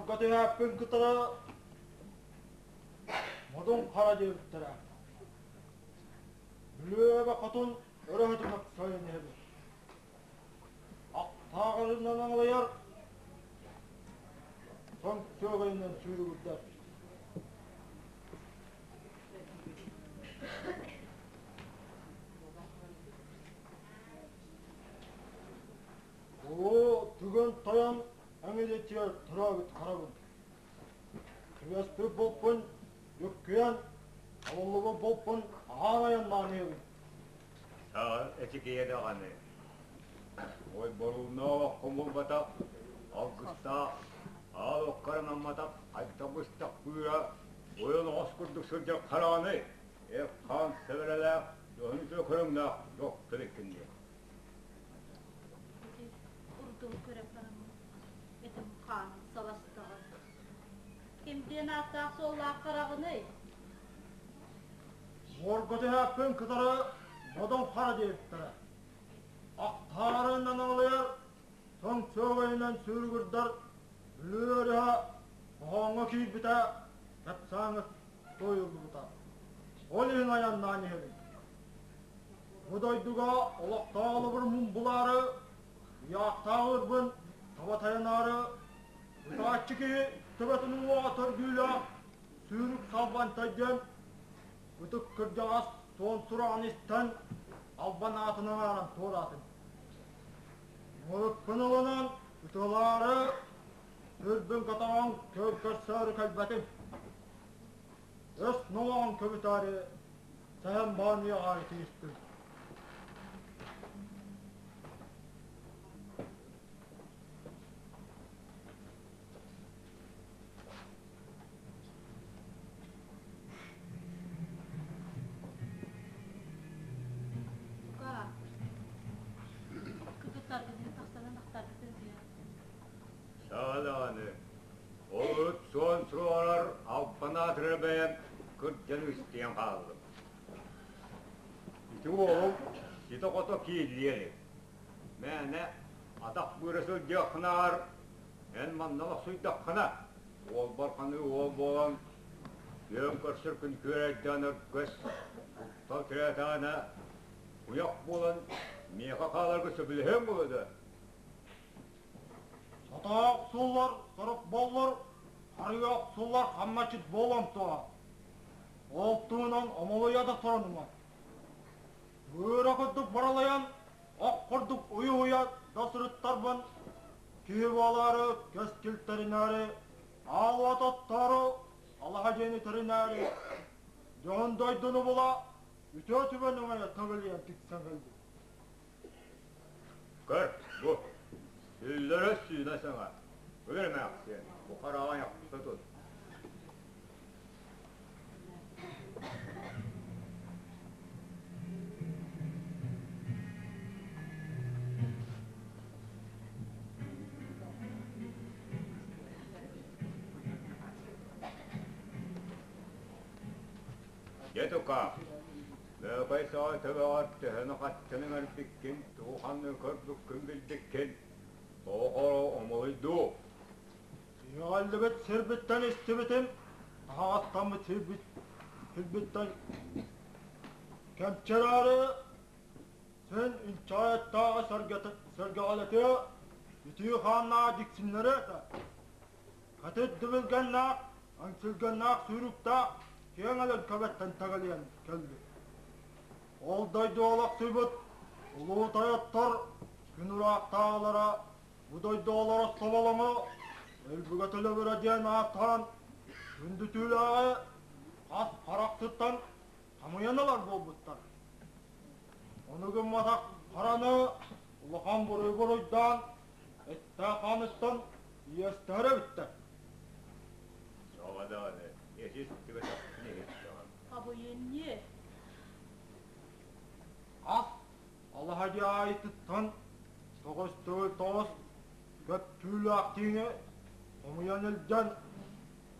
Муорга түһээппин кытары Модун Хара диэбиттэрэ. Бүлүү эбэ хотун өрөһөтүн өксөйөн иһэбит. Аттааҕарынан аҥылыйар, тоҥ сүөгэйинэн сүүрүгүрдэр. Улуу Түгэн Тойон эҥилитигэр төрөөбүт харабын. Түбэспит булпун Дьүккүйэн, табыллыбыт булпун аһаан айаннаан иһэбин. Саҕа эчикийэ даҕаны. Ой борууннаах хомулбатах, алгыстаах, аал оккаранамматах хайдах быстах быыра ойон оҕос курдук сылдьар хараҕаны эр-хаан сэбэрэлээх, дьоһун үтүө көрүҥнээх доктор эккин диэн. Ити урдугу көрөн бараммын, этим хааным саластаҕа. Ким диэн ааттаах суоллаах хараҕыный? Муорга түһээппин кытары Модун Хара диэбиттэрэ. Ахтаарынан аналыйар, тоҥ сүөгэйинэн сүүрүгүрдэр Бүлүү өрүһэ хоһооҥҥо киирбитэ, кэпсээҥҥэ туойуллубута. Ол иһин айаннаан иһэбин. Бу дойдуга олохтоох олобур мумбулаары, ыйаахтааҕырбын таба тайанаары, ытааччы киһи төбөтүн уҥуоҕа төргүүлээх сүүрүк салбантай диэн ытык кырдьаҕас суон сураҕын истэн албан аатын аҥааран туораатым. Муруккун ылынан ытылаары, сүрбүн көтөҕөн көр көрсөөрү кэлбэтим. Өс ноҕоҕун көбүтээри Сэһэн Баанньыйаҕа тиистим. Бука, кыргыттаргытын тахсан ынахтаргытын диэн. Саҕалааны Олут суон суорар албан бэйэм кырдьан истиэн хааллым. Ити уолум ситэ-хото кииллиэ илик. Мээнэ атах быыра сылдьыаххынааҕар эн манна охсуйдаххына, уолбар ханыы уол буолан, күөн көрсөр күн күөрэйдээн өргөс, куттал тирээтэҕинэ, куйах буолан миэхэ хааларга сөбүлэһиэҥ буолуо дуо? Сатаах сыллар сорох боллор, харыйа сыллар хамначчыт буолан туһа. Ол туһунан омолуйа да соронума. Быыра курдук баралайан, ох курдук уйу-уйа да сырыттарбын, киһи буолаары, кэскил тэринээри, аал уот оттоору, алаһа дьиэни тэринээри, дьоһун дойдуну була, үтүө түбэн өҥөйө төгүлүйэн тиксэн кэлбит. Көр, бу, үллэрэ сүүнэ саҥа. Өлөр эмээхсиэн, бу хараҕа айахта тут. Дьэ тукаах, Лөкөй саҕа төбөҕөр төһөнү-хаччаны ыҥырбыккын, тугу-ханны көрбүккүн билбиккин, тоҕо омолуйдуу. Иэҕэллибит сирбиттэн истибитим, таһаҕастаммыт сирбит сирбиттэн кэмчэрээри син инчэҕэй сэргэҕэлэтиэ, итии хааннаах дьиксиннэрэ этэ. Кэтит дибилгэннээх, аҥсылгыннаах сүүрүктээх киэҥ өлөҥкөбөттөн тэгэлийэн кэлбит. Ол дойду олохсуйбут улуу тойоттор күн ураахтааҕылара бу дойду олоро соболоҥо өлбүгэ төлөбүрэ диэн ааттаан күндү түүлээҕи хас харахтыттан хамыйан ылар буолбуттар. Ону гымматах хараны улахан буруй буруйдаан эттээх хааныттан иэстэһэр эбиттэр. Соҕодоҕону эсис түбэтэхпин иһиттэҕим. Абыйынньы. Ас алаһа дьиэ аайытыттан тоҕус төгүл тоҕус көп түүлээх тииҥи хомуйан илдьэн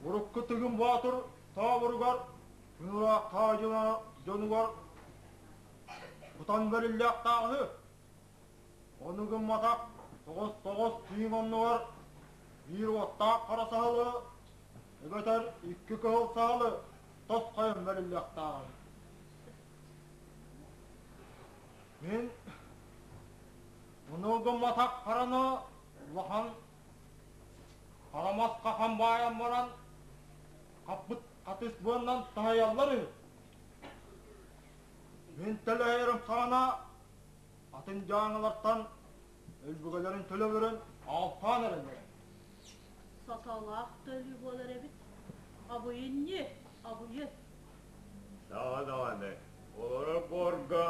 урукку Тыгын Боотур тообуругар күн ыраах таадьына дьонугар кутан бэриллиэхтээҕи. Ону гымматах тоҕус тоҕус тииҥ оннугар. Биир уоттаах хара саһылы эбэтэр икки кыһыл саһылы тосхойон бэриллиэхтээҕим. Мин ону гымматах хараны улахан хара маска хам баайан баран хаппыт хатыс быаннан таһыйаллар үһү. Мин төлөһүйэрим саҕана атын дьааҥылартан өлбүгэлэрин төлөбүрүн аалтаан эрэллэр. Саталаах төлүү буолар эбит. Абыйынньы, абыйы. Саҕа даҕаны олорор буорга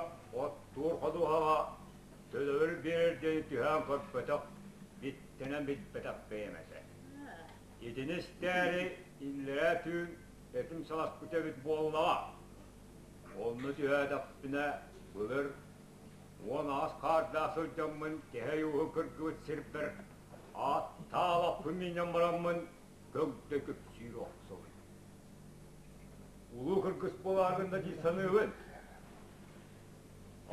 оттуур ходуһаҕа төлөбүр биэрэр диэни түһээн көрбөтөх, биттэнэн билбэтэх бэйэм этэ. Итини истээри иллэрээ түүн этим саласпыт эбит буоллаҕа. Онно түһээтэхпинэ былыр 18 хаардаах сылдьаммын кэһэй ууһу кыргыбыт сирбэр ааттаабаппын миинэн бараммын көгдө күпсүүр охсобун. Улуу кыргыс буолааргын да дии саныыбын.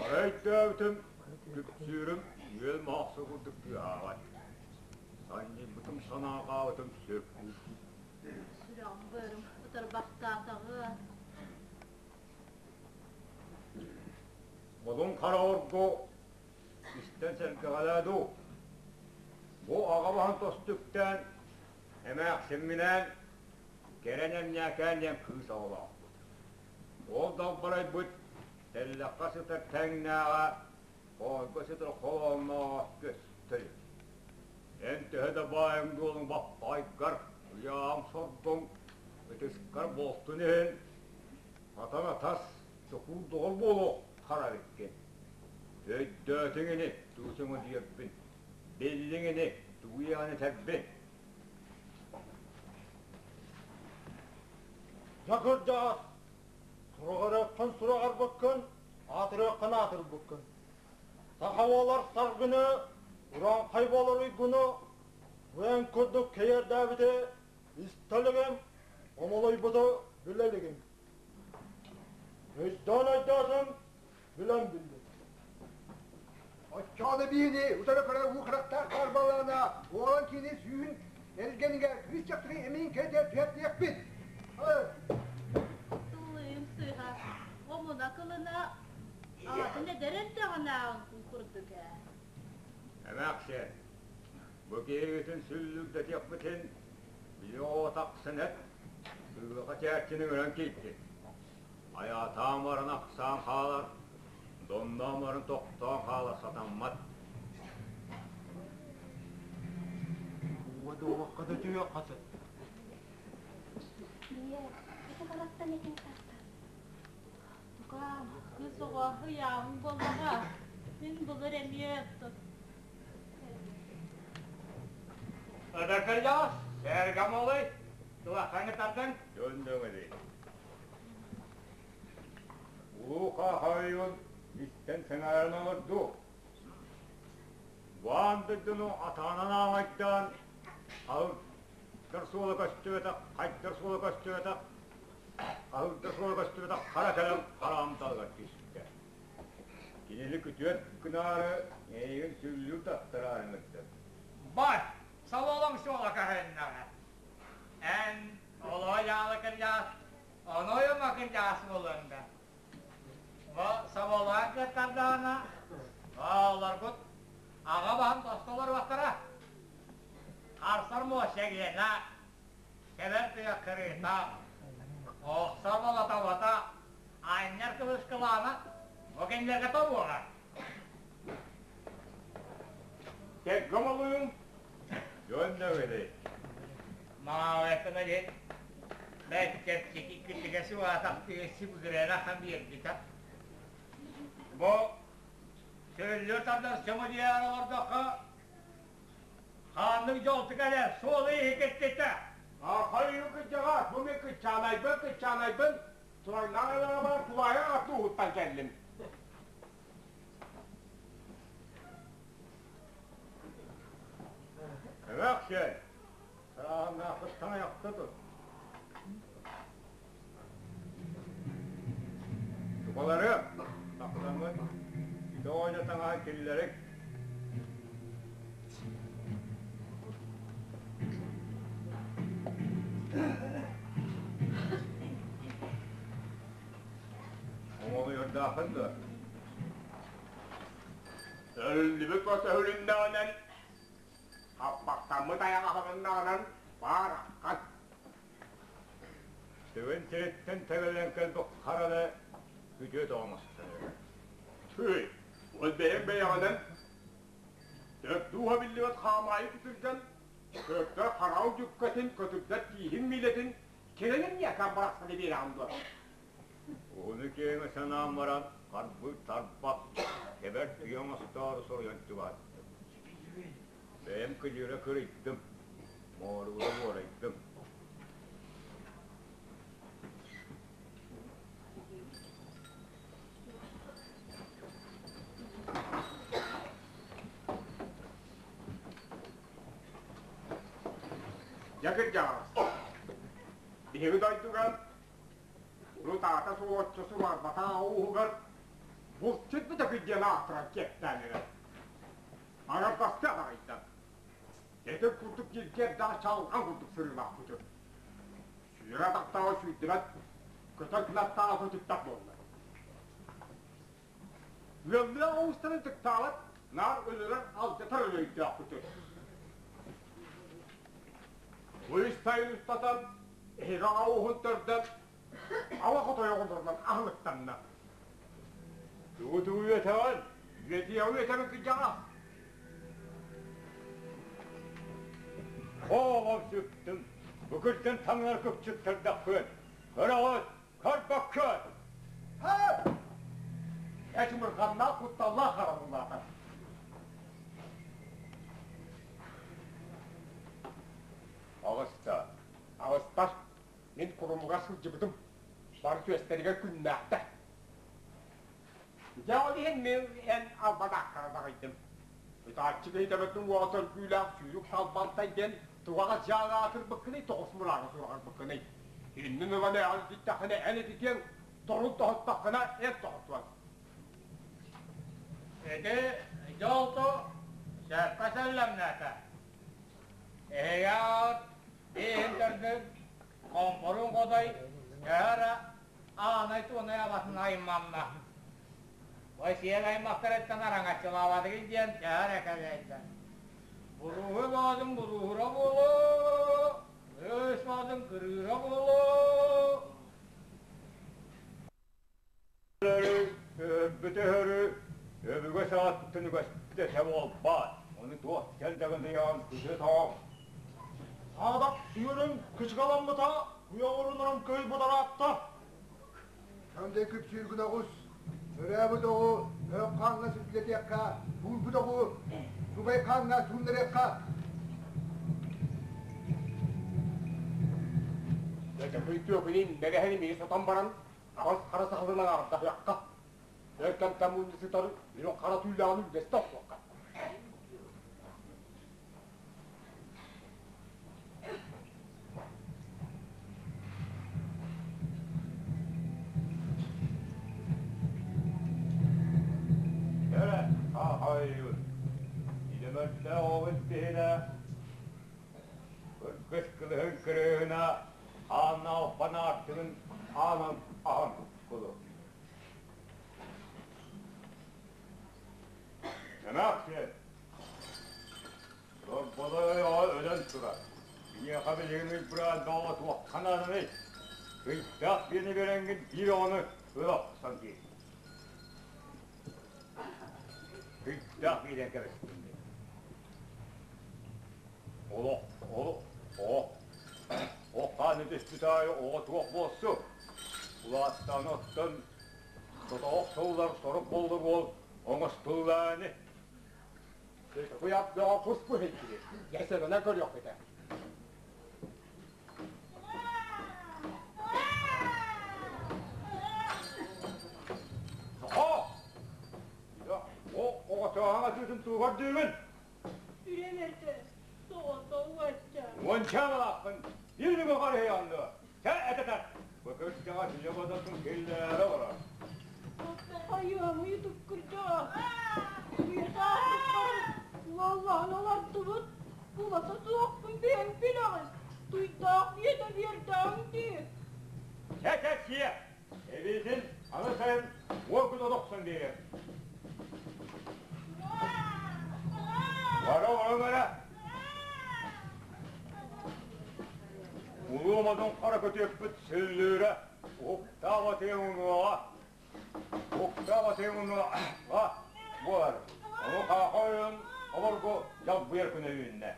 Арай өйдөөбүтүм, күпсүүрүм үөл маахса курдук тыаһаабат. Санньыйбытым санааҕаабытым сөп. Сүрэҕим быарым ытырбахтаатаҕа. Модун хара оргу истэн сэргэҕэлээ дуу. Бу аҕа баһын тостүктээн, эмээхсимминээн Кэрэн Эмньээкээн диэн кыыс оҕолоохпут. Ол далбарайбыт тэллэххэ сытар тэҥнээҕэ, хоойго сытар холооннооҕо көстөр. Эн төһө да баайыҥ-дуолуҥ баппаҕайгар, ыйааҕыҥ сордуҥ, ытыскар буолтун иһин, хатан атас, чокуур доҕор буолуох хара эбиккин. Өйдөөтүҥ ини, тугу сөҥөдүйэрбин, биллиҥ ини, тугу иэҕэн этэрбин. Дьэ кырдьаҕас, сураҕырыаххын сураҕырбыккын, аатырыаххын аатырбыккын. Саха буолар саргыны, урааҥхай буолар уйгуну бэйэҥ курдук кэйэрдээбити истэ илигим, омолойбуту билэ илигим. Өйдөөн өйдөөтүм, билэн биллим. Оччоҕуна биһини утары көрөр уу харахтаах хаарбалаана уолан кини сүүһүн эргэнигэр кыыс дьахтары эмиин кэтэ түһэртиэхпит. Тыллыым сыыһа, омуна кылына аҕатын эдэр эрдэҕинээҕин курдук ээ. Эмээхсиэн, бу киһибитин сүллүрдэтиэхпитин били оҕо тахсан эт, сыылаха чээччини көрөн киирдин. Айаатаан баран ахсаан хаалар, донноон баран тохтоон хаалар сатаммат. Уода да түһүөххэ сөп. Ийэ, ити харахтан этиҥ тарта. Тукаам, кыыс оҕо ыйааҕыҥ буоллаҕа. Мин былыр эмиэ Ыдакырдьаҕас, сэргэ молой, тулахаҥы тардан. Дьон-дөҥөдүй. Улуу Хаахайын истэн сэҥээрэн олорду. Баан дойдуну атаанан аамайдаан, аһыгдар суола көстүбэтэх, хайдар суола көстүбэтэх, аһыгдар суола көстүбэтэх хара кэлэн хараамталыгар түстэ. Кинини күтүөт гынаары эйигин сүллүү таттараары ыҥырдым. Бар, сололоҥ суола көһүннэҕэ. Эн олоо-дьаалы кырдьаҕас, онойума кырдьаҕас буолуоҥ да. Бу соболоон кыаттардаҕына, оҕолоргут аҕа баһын тосто олоруохтара. Харсар муосча гиэнэ, кэбэр тыа кырыыта, охсор болотобото, анньар кыбыскылаана бу кинилэргэ тобуоҕа. Кэргэн олуйун дьон да Маҥаабыттан диэн бэрт чэпчэки кытыгасы уаатахтыы сибигирэрэ ахан биэрбитэ. Бу сөллөр тардар сөмөлүөтүгэр олордоххо хааннык дьолту кэлэр суолу-ииһи кэттитэ. Хойуу кырдьаҕас, бу мин кыччаанайбын, кыччаанайбын Турайнаах элэҕэ тулаайах аттууһуттан кэллим. Эмээхсиэн, сарааһыннааххыттан айахта тут. Тукалары, тахсаммыт, тоҕо таҥаһа киллэрик. Өллүбүт от өһүлүннэҕинэн, хаппахтаммыт айах аһылыннаҕынан баар аххан. Тыгын сириттэн тэгэлээн кэлбит хараны күтүөт оҥостон эрэр. Тыый, ол бэйэҥ бэйэҕинэн төрдууһа биллибэт хаамаайы күтүрдэн, көктөр хараҕыҥ дьүккэтин, көтүрдэр тииһиҥ миилэтин кирэнэн ньиэкээн барахсаны биэрэҕин дуо? Уһуну киэҥи санаан баран, харбыт тарбах, кэбэр түйэ оҥостоору соруйан чугаһаттым. Бэйэм кыдьыра кырыйдым, мооруга буорайдым. Дьэ кырдьаҕас, биһиги дойдуга урут аата суолоччусу барбатах ууһугар булчут бөтөкүй диэн аатыран киэптээн эрэр. Аҥардастыы аҕайда. Этин курдук дьиргиэрдээх чалҕан курдук сырыылаахпытын. Сүүрэ атахтааҕы сүүрдүбэт, көтөр кынаттааҕы көтүппэт буолла. Ыаллыы оҕустарын тыктаабат, наар өлөрөр, алдьатар өлөйдөөхпүтүн. Бу үс сайын устатан эһиги аҕа ууһун төрдөн ала хотойоҕолорунан аһылыктанна. Тугу-тугу үөтэҕин? Үөтүйэҕи үөтэбин кырдьаҕас. Оҕом сүктүм, бу күртэн таҥнар күпчүктэрдэххин, көрөҕүт, көрбөккүт! Эчимырҕаннаах кутталлаах харабыллаата. Аҕыста. Аҕыстар. Мин курумуга сылдьыбытым. Бары түөстэригэр күннээхтэр. Дьэ ол иһин мин эн албадааххара даҕайдым. Ытааччы киһи төбөтүн уоҕа төргүүлээх сүүрүк салбантай диэн тугаҕа дьаалаатырбыккыный, тоҕус мурааҕы сураҕырбыккыный. Иннин ылан эҕэлдьиттэххинэ эн ититиэҥ, торун тоһуттаххына эн тоһутуоҥ. Ити дьолту сөпкө сөллөмнөөтө. Эһиги аҕаҕыт иһин төрдүн хомпорун хотой төһө эрэ аанай туонай абатын айманна. Ой сиэн аймахтарыттан араҥаччылаабатыгын диэн төһө эрэ кэлэйдэ. Буруһу боотун буруһура буолуо, кыыс боотун кырыыра буолуо. Өлбүтэ өбүгэ саҕаттан үгэспит этэ буолбаат. Ону туох кэлдэҕин ыйаан күтүө тоҕо. Саадах сүөрүн кычыгаламмыта, куйаҕырынан көй бадараатта. Кандай күпсүүргүн оҕус, төрөөбүт оҕу өөх хааҥҥа сүрдэтиэххэ, буурбут оҕу субай хааҥҥа сууннарыахха. Дьэ, түөкүнүн бэгэһин имиги сотон баран, аҕыс хара сахалынан аҕырдаһыахха. Өр кэмтэн мунньу сытар үрүҥ хара түүлээҕин үллэстэ охсуохха. Эрэ, аахайыгын. Идэмэрдээх оҕус биһинэ, кыргыс кылыһын кырыһына, ааннаах банаартыгын аанан аһан кулу. Эмээхсиэн, Дорболой оҕо өлөн турар. Киниэхэ билигин ыйбыраан бөҕө туохха нааданый? Ыйдаах биэни биэрэҥҥин биир оҕону ыла охсон диир. Ыйдаах биирэн кэбистим диир. Олох, олох, оҕо. О хааны түспүт аайы оҕо туох буолсу? Улааттаан оттон сотоох сыллар сорук буолла буол оҥостуллааны. Куйах бөҕө кус быһыйдыгы. Дьэ сэрэнэ көрүөхпүт ээ. Сохо! О, оҕотооһоҥ атыытын тугар дүүгүн? Үрэн эрдэ, соҕотоҕу ачча. Уонча балааххын, биир нүгө харыһыйаанныа. Чэ, этэтэр. Быкырдьаҕа дьиэ бодотун киллэрэ олорор. Хайыамый туккурдьаҕа. Уйатаахтыктары уоллаан олордубут. Булата суохпун бэйэҥ билэҕин. Туйдаах биэтэ биэрдэҕиҥ дии. Чэ, чэ, сиэ. Эбиитин аны сайын уол күн олохсон биэриэм. Көрүөҕүҥ эрэ. Улуу модун хара көтүөппүт сүллүүрэ уһуктаах атыыҥ уҥуоҕа, уһуктаах атыыҥ уҥуоҕа буолар. Ону Хааха ойуун обургу дьалбыйар күнэ үүннэ.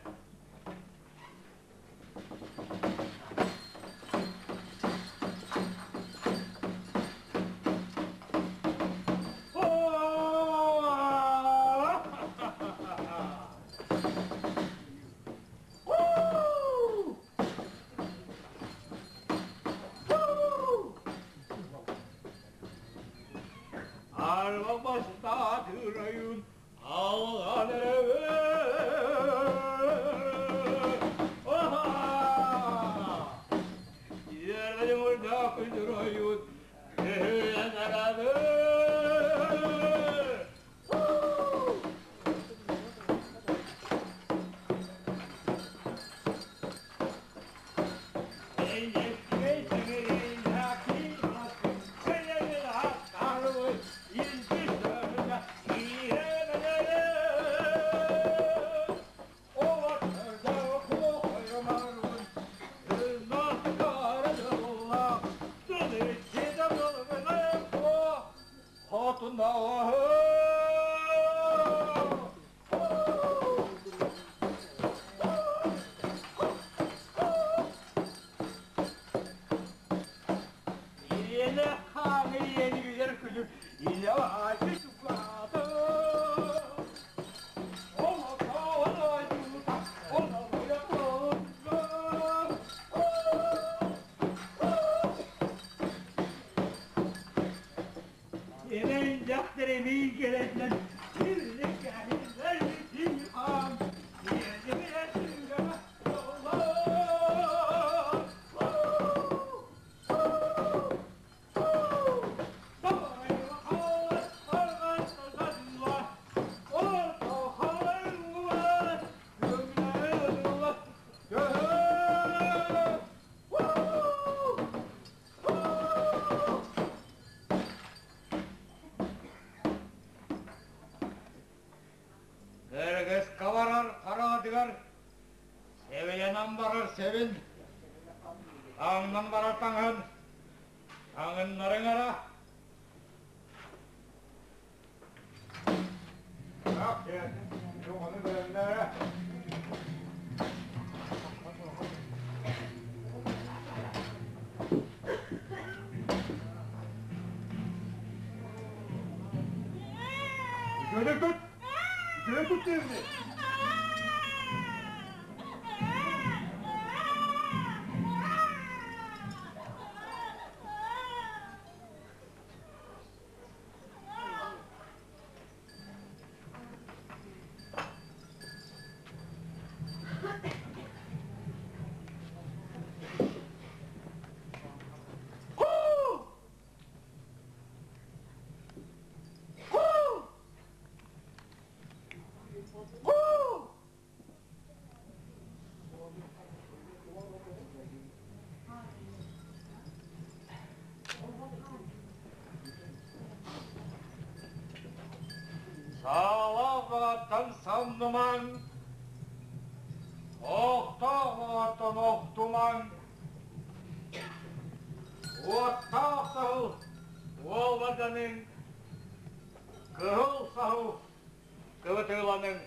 Арба бастаатырайын алған Севин, аңнан барар таҥын, таҥыннарыҥ ара. Ону бэлэмнээрэ. Үтүөнү тут! Үтүөнү тут диэбини! Саалаах баҕаттан самнымаҥ, охтоох баҕаттан охтумаҥ, уоттаах саһыл уолбарданыҥ, кыһыл саһыл кыбытыыланыҥ.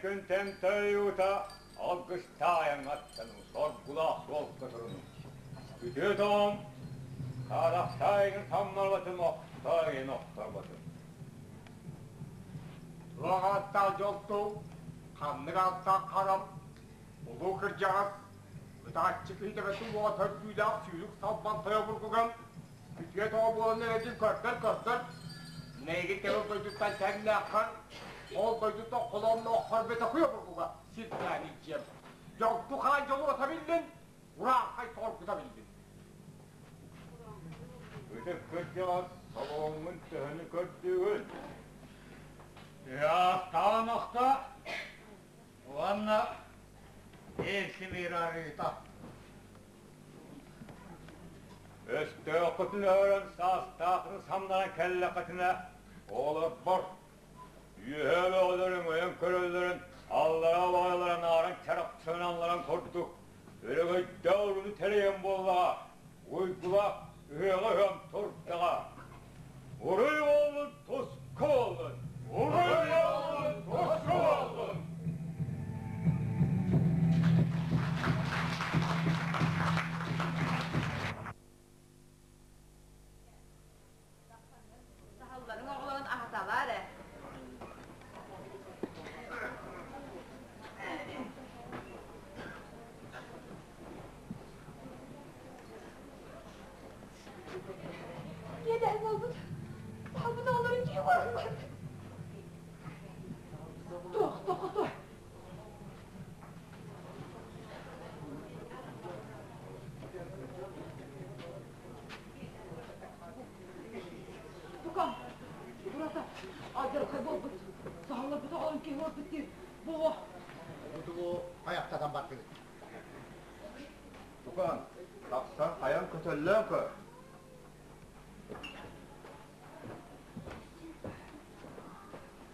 күн тэмтэйуута алгыстаайан аттану соргулаах суолга туруну. Үтүө тоом, саарахтаайгын самнарбатын, охтоойун охторботун. Туох ааттаах дьолту, ханнык ааттаах харам, улуу кырдьаҕас, ытааччы киһи төбөтүн уоҕа төргүүлээх сүүрүк салбан тойо бургуган, үтүө тоҕо буолан эрэдин көрдөр-көрдөр, Нэйги кэлэр дойдуттан тэҥнээххэр, ол дойдуттан холооннооххор бөтөхүө бургуга сирдээн илдьиэм. Дьолту хаан дьолуота биллин, урааҥхай торгута биллин. Ытык кырдьаҕас солоҥҥун төһөнү көрдүүгүн? Ыраахтаан охто уонна Элсимир арыыта. Өстөөххүтүн өһөрөн саастааххытын самнаран кэллэххитинэ, оҕолорбор үөһээ бөҕөлөр өҥөйөн көрөллөрүн, аллараа баҕайылара нааран чарапчыланалларын курдук өрөгөйдөөх уруну тэрийэн буоллаҕа, уйгулаах ыһыаҕа ыһыам турдаҕа. Уруй буоллун, туску буоллун! Уруй буоллун, туску буоллун! Саһылларын оҕолорун аһаталаар ээ. Иэдээн буолбут. Саһылбыт оҕолорун киһи уорбут. Туох тохото? Тукам, бурата, алдьархай буолбут. Саһылларбыт оҕолорун киһи уорбут диир. Буо. Бутугу хайахтатан бардыгыт? Тукаан, тахсан хайан көтөллөөн көр.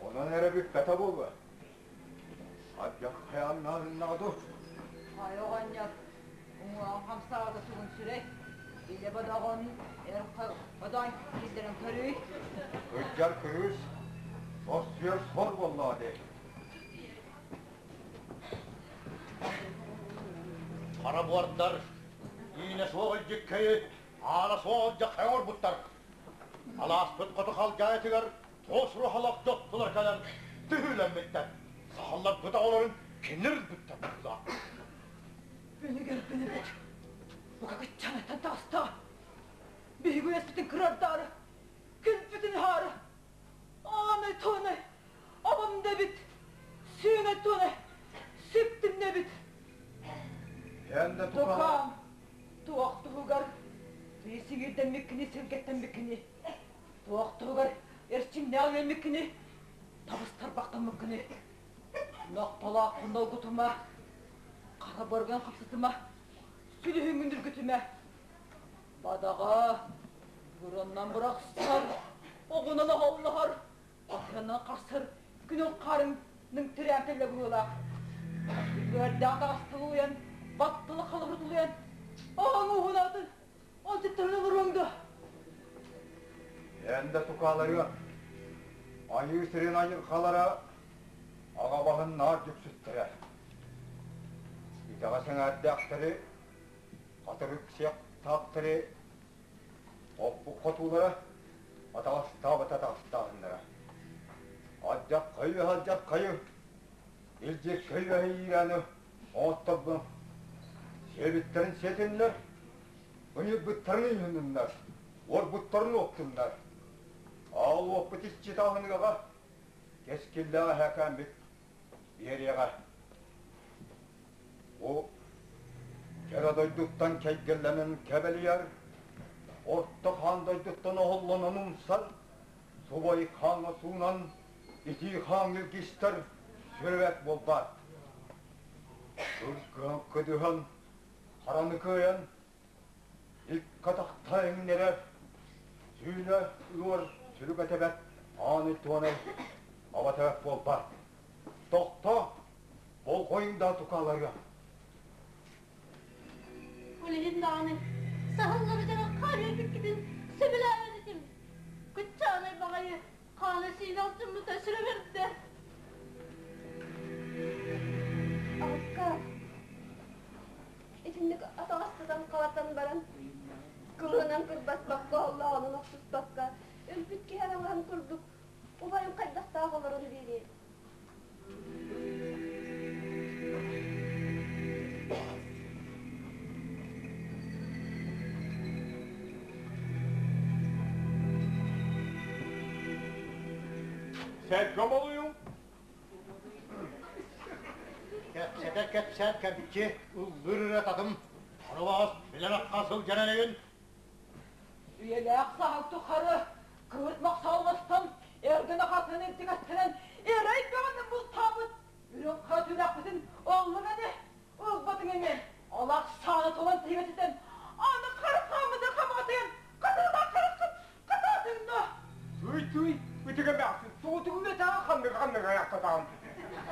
Онон эрэ бүппэтэ буолуо. Адьах хайааннааныннаҕа дуу? Хайа оҕонньор, уҥуоҕун хамсаабыта тугун сүрэй? Илэ бодоҕун эр бодоон киллэрэн көрүүй. Кырдьар кырыыс, сорсуйар сор буоллаҕа дии. Хара буордар иинэ суох илдьиккэйи, аана суох алдьархайы оҥорбуттар. Алааспыт хоту халдьаайытыгар туос руһалах дьоттулар кэлэн түһүүлэммиттэр. Сахалларбыт оҕолорун кинилэр ылбыттар быһыылаах. Үнүгэр бинибит. Бука кыччаныттан таҕыста. Биһиги үөспүтүн кырардаары, күлбүтүн ыһаары. Аанай туонай, Абам да эбит, сүүнэ туонай, сүптүм да эбит. Эн да Тукаам, туох туһугар тыйысигирдэммиккини сиргэттэммиккини, туох туһугар эрчимнээх үөммиккини, табыстарбахтаммыккыны, нохтолооххун долгутума, хара боргон хапсытыма, сүлүһүҥҥүн үргүтүмэ. Бадаҕа бураннан бырахсар, оҕунан оһоллоһор, Атыаннан харсар күнүн хаарыҥ тирээн кэллэ быһыылаах. Үөрдээх таҕастылыйан, баттала халабырдылыйан, аҕаҥ уһунаатын, онтуттарын олоруоҥ дуо? Эн да тукааларыа, айыы сирин айылҕалара аҕа баһын наар дьүксүттэрэ. Итэҕэс эҥээрдээхтэри, хатырык сиэхтаахтары Оппут хотуулара атаҕастаабат атаҕастааһыннара. Алдьархайы алдьархайы, илдьиркэй иирээни оҥотторбун сиэбиттэрин сиэтиннэр, ыйырбыттарын ыйыһынныннар, уорбуттарын уоптуннар. Аал уоппут иччитэ аһыныаҕа, кэскиллээх эһээкээммит биэриэҕэ. Бу кэрэ дойдуттан кэйгэллэнэн кэбэлийэр, орто хаан дойдуттан оһоллонон умсар, субай хааҥҥа суунан, итии хааҥ илгистэр сүрэбэт буолбаат. Кыргыһан кыдыһан, хараны кыайан, икки атахта иҥнэрэр, сүүнэ ыар сүрүк этэбэт ааны туонай аба буолбаат. Тохто, болҕойуҥ да тукааларга. Ол иһин даҕаны саһыллары дьаран хаарыа бүккүтүн сөбүлээбэт этим. Кыччаанай баҕайы хаана сиинэ алтыммыта сүрэ бэрдэ. буолан баран, кылыһынан кырбаспакка, оллоонун охсуспакка, өлбүт киһи араҥаһын курдук убайым хайдахтаах олорон биэриэй? Сэргэ молуйуҥ. Кэпсэтэ кэпсээн кэбиччи ыллыыр эрэ татым. Хоруоҕас билэр акка сылдьан эрэгин. Үйэлээх саһыл тухары кыырт мохсооллостон эргин ахатын илдьигэстэнэн эрэй бөҕөнү бултаабыт үрүҥ хара түрэхпитин ыллыҥ ини ылбатыҥ ини олох сааны тулан тиһигэтитэн аны хара хааммыты хамаҕатыйан хатыылаах хараххыт хатаатыҥ да Түй түй ытыга мээхсин суутугун этаҕа ханныга ханныга айахтатаҕын.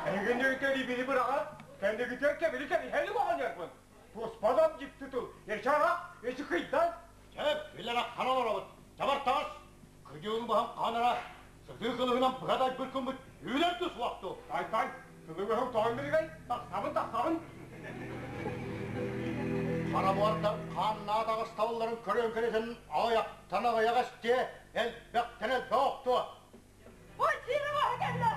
Эһигини били быраҕа кэннигитэр кэбили кэбиһэли оҕонньорбун. Туспадам дьикти тыл, эчи арах, эчи кыйдан. Чэ, билэр аххан олоробут. Табар таҕыс. Кыдьыын баһан хаанара сытыы кылыһынан быһа тайбыр күммүт үүнэр тус уохту. Тай-тай, тылы-өһүҥ тоҕон билигэй, тахсабын, тахсабын. Хара буордар хааннаа таҕысталларын көрөн кэлитин аҕыйахтан аҕыйах эстиэ, элбэхтэн элбэх охтуо. Ой, сиирэ кэллэ!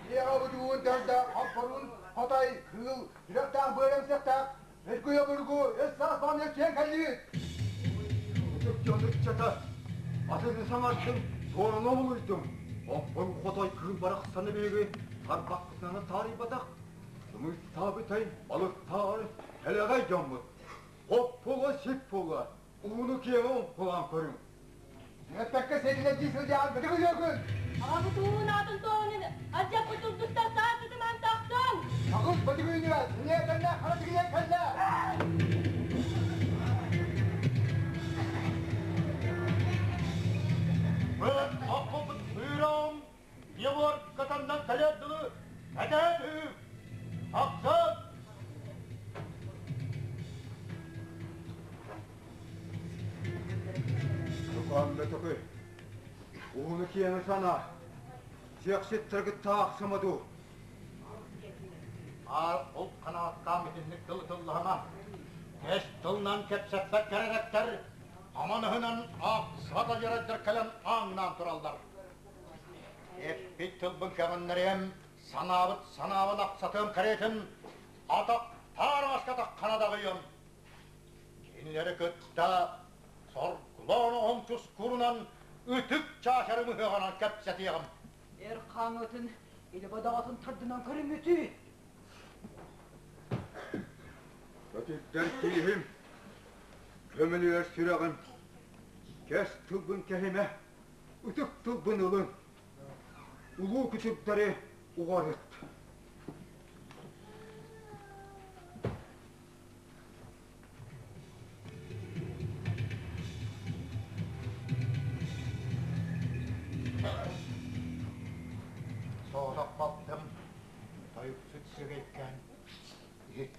Дьиэҕэ уун төрдө хоппорун хотой кыыл сүрэхтээх быарамсыахтаах Өргү обургу өс саас баҕаны чиэн кэллибит. Ытык дьон ыччата, атыны саҥардым, суоруна булуйдум. Оппун хотой кыыл барахсаны биһиги тарбахпытынан таарыйбатах. Сымыыттаабытай, балыктаары кэлэҕэй дьоммут. Хоп буола, сип буола, ууну киэҥэ омпулаан көрүҥ. Эппэккэ сэриилэрдии сылдьаҕын бытык өлүөкүн. Аҕабыт уун аатын тоҕунун алдьаппыт турдустар саатытыман тахсан! Аҕыс бытык үүнүө, синиэ кэллэ, хара тигинэн кэллэ. Быт оппупут быырам, Егор катаннан кэлэр дылы кэтээ түһүү. Тахсан! Тукаам бөтөкөй, ууну киэҥи санаа, сиэхситтэргит таахсыма дуу. Аар ол ханааттаам итинник тыл тыллаһыма. Кэс тылынан кэпсэппэт кэрэдэктэр аманыһынан аахсыбат адьарайдар кэлэн ааҥнаан тураллар. Эппит тылбын кэҕиннэриэм, санаабыт санаабын ахсатыам кэриэтин, атах таарымаска таххана даҕыйыам. Кинилэри кытта соргулаан оһон тускурунан ытык чаачарым ыһыаҕынан кэпсэтиэҕим. Эр хаҥытын или бадаҕатын тардынан көрүммүтүй? Көтүрдэр тииһим, көмүлүөр сүрэҕим, кэс тылбын кэһимэ, ытык тылбын ылын, улуу күтүрдэри уҕарыт. Соҕотох балтым тойуксут сирэйкээн иһит.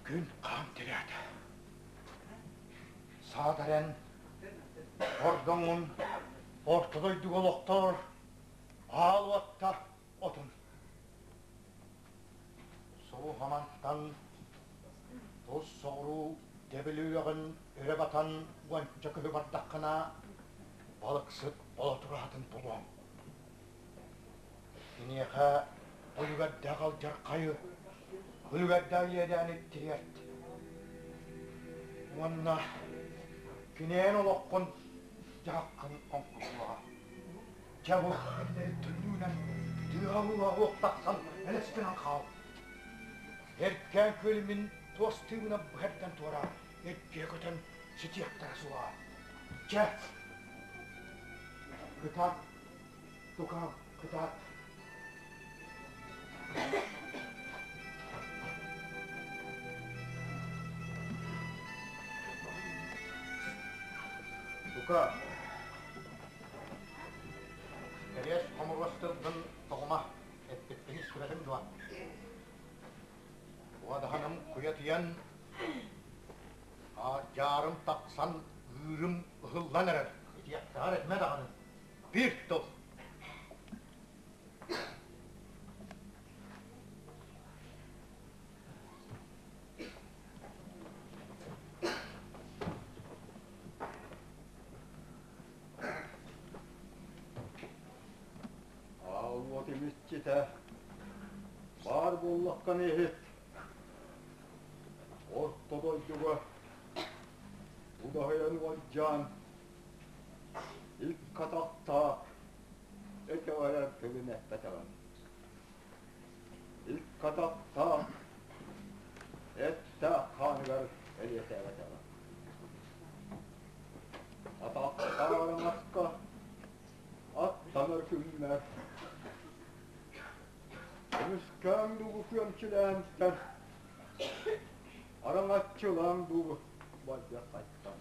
Күн хаан тирээтэ. Саатарен ордоҥун орто дойдуга олохтоор аал уотта отун. Суһамантан тус соҕуруу дэбилүөҕүн өрө батан уонча көһү бардаххына, балыксыт болотураатын булуоҥ. Киниэхэ үлүгэрдээх алдьархайы, үлүгэрдээх иэдээни тириэрт. Уонна кинээн олоххун дьаһаххын оҥкуруоҕа. Дьэ бу иллэри түннүгүнэн тыаҕа-ууга тахсан элэстэнэн хаал. Эркээн күөлүмүн туос тыыбынан быһардан туора эргийэ көтөн ситиэхтэрэ суоҕа. Дьэ, кытаат, тукаам, кытаат. Тука, Кэриэс хомуруос тылгын тоҕума, эппиппин истибэтиҥ дуо? Уодаһаным куйатыйан, дьаарым тахсан, ыырым ыһыллан эрэр. Итиэхтэҕэр этимэ даҕаны. Биир тыл. иччитэ баар буоллаххына иһит, орто дойдуга удаһыйан уолдьаан икки атахтаах этэҕэрэр тылын эппэтэҕим. Икки атахтаах эттээх хааныгар элиэтээбэтэҕим. Атахтаах араҥаска аттанар күммэр Көмүскээҥ дуу күөмчүлээнтэр, араҥаччылааҥ дуу бадьаххайтан.